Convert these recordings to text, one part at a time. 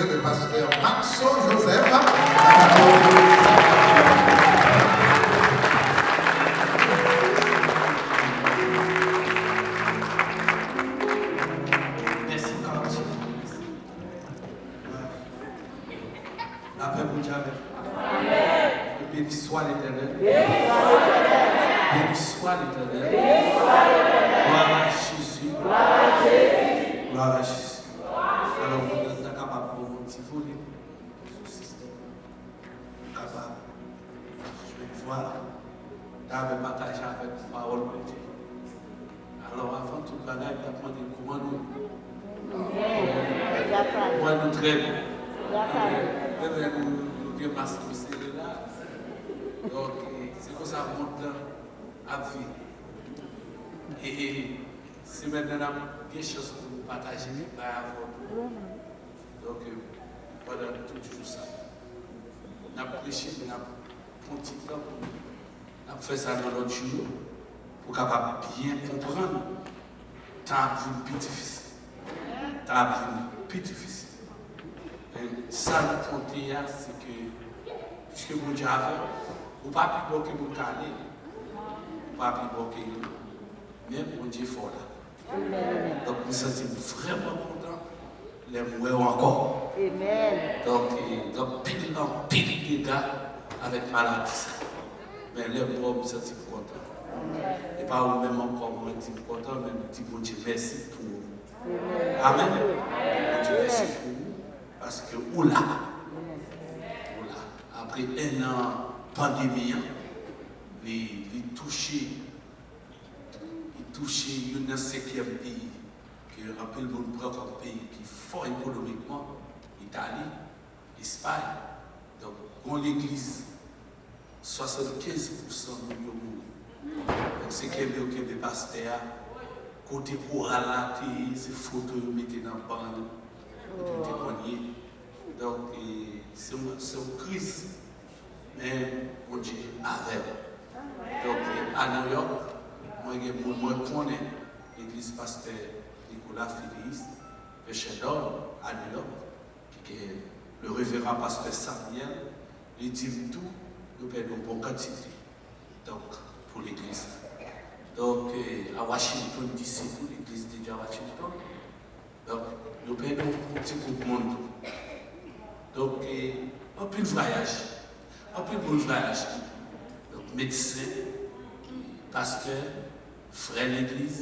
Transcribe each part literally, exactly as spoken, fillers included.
de pastè Maxo Joseph. Mèsi, Carl. Mèsi. Lapè Bondye avèk nou. Beni swa Letènèl. Beni swa Letènèl. Glwa a Jezi. Glwa a Jezi. Alò, pandan n ta kapab pran yon ti vole sou sistèm, nou kapab jwenn vwa, ta vle pataje avèk nou pawòl Bondye. Alò, avan tout bagay, m t ap mande kòman nou ye? Kòman nou ye? Mwen, nou trè byen. Amen. Mwen, nou, nou gen mas nou sere la. Donk, e, se konsa mond lan ap vire. E, e, semèn nan, n ap gen chans pou nou pataje kèk bagay avè nou. Donk, e, pandan tout jou sa, n ap preche, men n ap pran ti tan pou nou. N ap fè sa nan lòt jou yo, pou kapab byen konprann, tan ap vin pi difisil. Tan ap vin pi difisil. Men sa nou konte a, se ke, piske Bondye avè w, ou pa pi bon ke moun k ale, ou pa pi bon ke yo, men Bondye fè w la. Donk, m santi m vrèman kontan lè m wè w ankò. Donk, e, gen anpil, anpil dega avèk maladi sa. Men lè m wè w, m santi m kontan. E pa ou menm ankò mwen di m kontan, men m di Bondye mèsi pou ou. Amen. Bondye mèsi pou ou, paske ou la. Ou la. Apre en an pandemi an, li, li touche Li touche youn nan senkyèm peyi ke anpil moun pran kòm peyi ki fò ekonomikman, Itali, Espay. Donk, gon legliz, swasannkenz pousan moun yo mouri. Donk, se kenbe yo kenbe pastè a, kote koral la te ye, se foto yo mete nan ban yo, kote yo te konn ye. Donk, e, se yon, se yon kriz. Men Bondye avè m. Donk, a New York, mwen gen moun mwen konnen, legliz pastè Nicolas Filius, Pechèdòm, a New York, ki gen le reveran pastè Samuel, li di m tou, yo pèdi yon bon kantite. Donk, pou legliz la. Donk, e, a Washington, D C tou, legliz de Dye a Washington, Donk, nou pèdi yon ti gwoup moun tou. Donk, e, anpil vwayaj. Anpil moun vwayaje. Donk, medsen, pastè, frè legliz,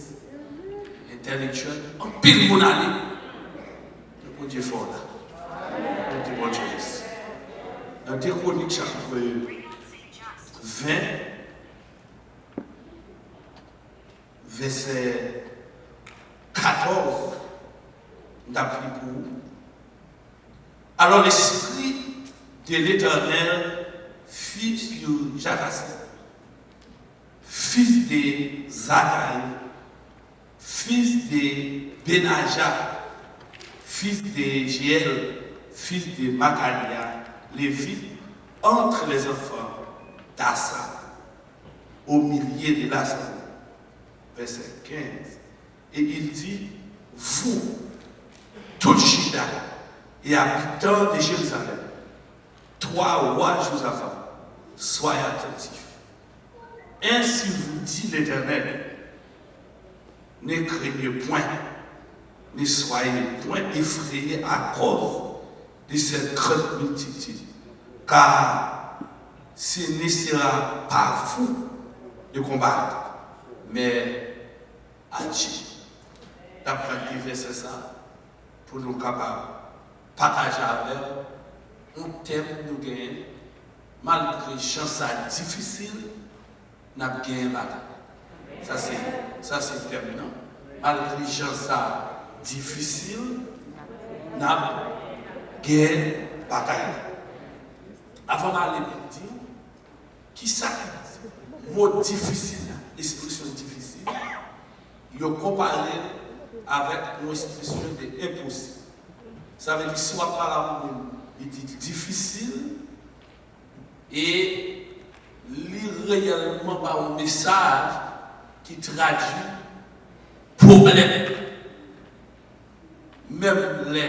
entèlektyèl, anpil moun ale. Men Bondye fè w la. Nou di Bondye mèsi. Nan de Kwonik chapit ven, vèsè katòz, m t ap li pou ou. Alors l'Esprit de l'Éternel fut sur Jahaziel, fils de Zacharie, fils de Benaja, fils de Jeiel, fils de Mattania, Lévite, entre les enfants d'Asaph, au milieu de l'assemblée. Verset quinze. Et il dit, vous, tout Juda et habitants de Jérusalem, toi, roi Josaphat, soyez attentifs. Ainsi vous dit l'Éternel, ne craignez point, ne soyez point effrayés à cause de cette grande multitude, car ce ne sera pas à vous de combattre, mais à Dieu. N ap pran de vèsè sa pou nou kapab pataje avè w yon tèm nou genyen, malgre jan sa difisil, n ap genyen batay. Sa se, sa se tèm nan. Malgre jan sa difisil, n ap genyen batay la. Avan m ale pou m di w, kisa ki mo difisil la, ekspresyon difisil, yo konpare l avèk yon ekspresyon de enposib. Sa vle di, si w ap pale a yon moun, li di l difisil, e li reyèlman ba w yon mesaj ki tradui pwoblèm. Menm lè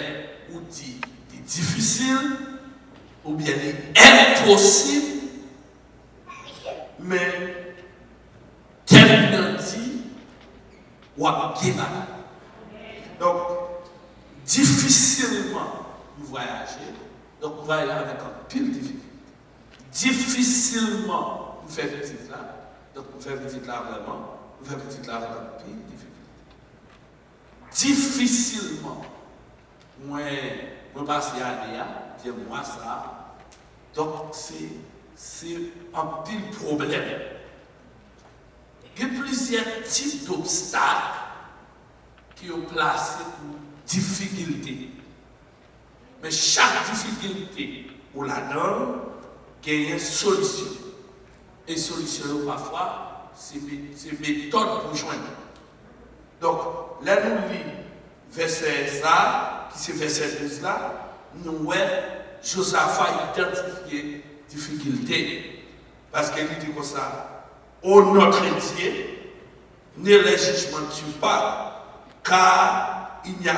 ou di li difisil oubyen li enposib, men tèks nan di w ap gen bagay. Donk, difisilman m vwayaje, donk m vwayaje avèk anpil difikilte. Difisilman m fè pitit la, donk m fè pitit la vrèman, m fè pitit la avèk anpil difikilte. Difisilman mwen mwen pase ane a, oubyen mwa sa a. Donk se se anpil pwoblèm. Gen plizyè tip dobstak ke yo plase pou difikilte. Men chak difikilte ou ladan l, genyen solisyon. E solisyon yo pafwa se me- se metòd pou jwenn. Donk, lè nou li vèsè sa a, ki se vèsè douz la, nou wè Jozafa idantifye difikilte. Paske li di konsa, Ô notre Dieu, ne les juges-tu pas, car il n'y a